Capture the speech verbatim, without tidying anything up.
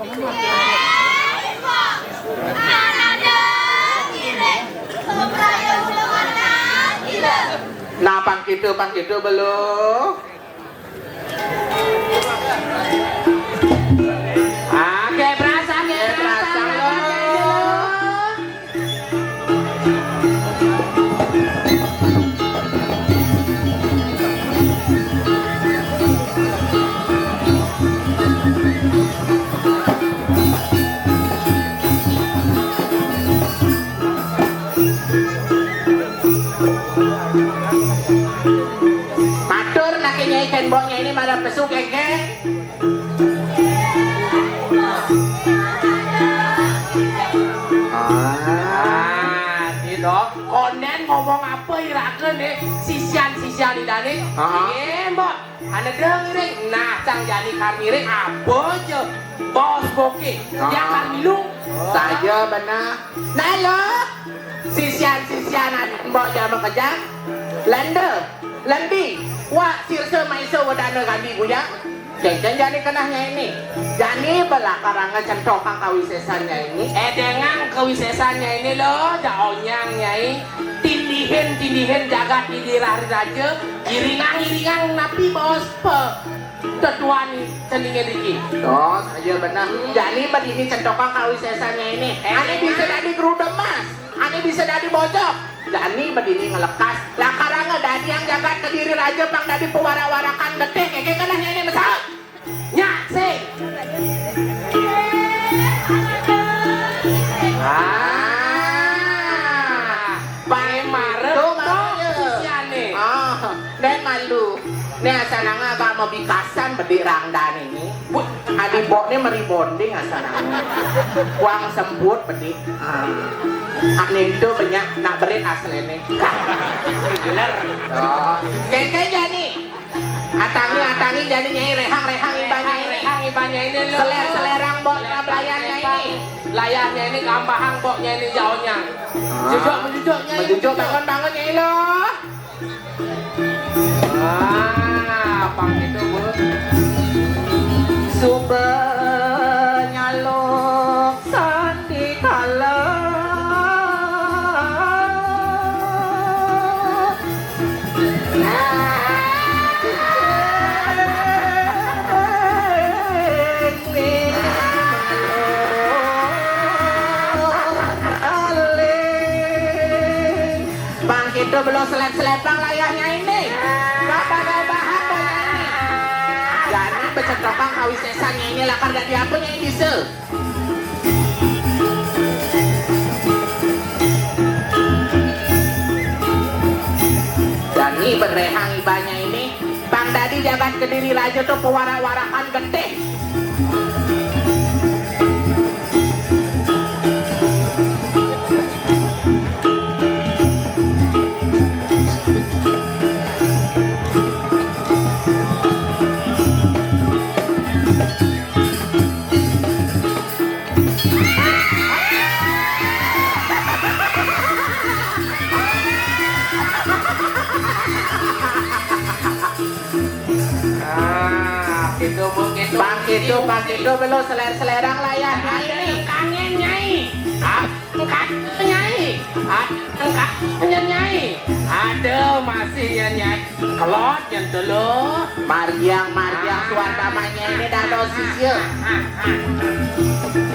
Nah, pang kitu, pang kitu belum. Oke, berasa, oke, berasa, berasa, lo. Matur nake nyai, kén mboknya ini pada pesu kéngkén. Ah, gitu. Kondén ngomong apa iraga né, sisian-sisian idane? Ah. Iya, mbok. Ane deng iring. Nah, cang jani kar ngiring apa aja. Bos boke. Ah. Dia kar milu. Saja benar. Nah, lo. Sisian-sisian mbok jama kejang. Lende, lendi, wa sirsa maisa wedana kami buya. Céngcén jani kenah nyai ini. Jani belakaranga centokang kawisésan nyai ini. Eh, dengan kawisésan nyai ini lo, ja onyang nyai. Tindihin, tindihin jagat di dirah raja. Iringang, iringang napi bos pe. Tetuan ceningin iki. Oh, saja benar. Jani bedini centokang kawisésan nyai ini. Eh, ane bisa dadi geruda emas. Ane bisa dadi bojog. Jani bedini ngelekas. Lakaranga dadi yang jagat Kediri Raja pang dadi pewarak-warakan getih. Kéké kenah nyai ini mesal. Nyak sing. Ah, paling marep to sisiane. Ah, dan malu. Né asananga agak mabikasan bedik rangdan ini. Wih, adi bokne meribonding asananga. Kuang semput bedik. Ah. Anin to banyak nak berit aslene. Bener. Oh. Kéké jani. Atangi, atangi jani nyai, rehang, rehang ibanya ini. Rehang ibanya ini lo. Seler, selerang bok layannya ini. Layarnya ini kambahang boknya ini jauhnya. Ah. Jujur, menjujurnya ini. Menjujur, bangun, bangun nyai lo. Ah, apa gitu, Bu? Suba nyaluk sandi kala. Bang, kita belum selep-selepang layahnya ini. Bapak babahan banyak ini. Jadi becetokang kawisésannya ini lakar dadi apa nyai bisa. Jani berehang ibanya ini, pang dadi jagat Kediri Raja to pewarak-warakan getih. Ah, gitu, Bu, gitu. Bang, gitu, Bang, gitu, belum seler-selerang layahnya ini. Kangen, Nyai. Ah, kangen, Nyai. Ah, kangen, Nyai. Ada masih ya, Nyai. Kelot yang dulu. Mariang, mariang, ah, tuan damanya ini dado sisya. Ah, ah, ah.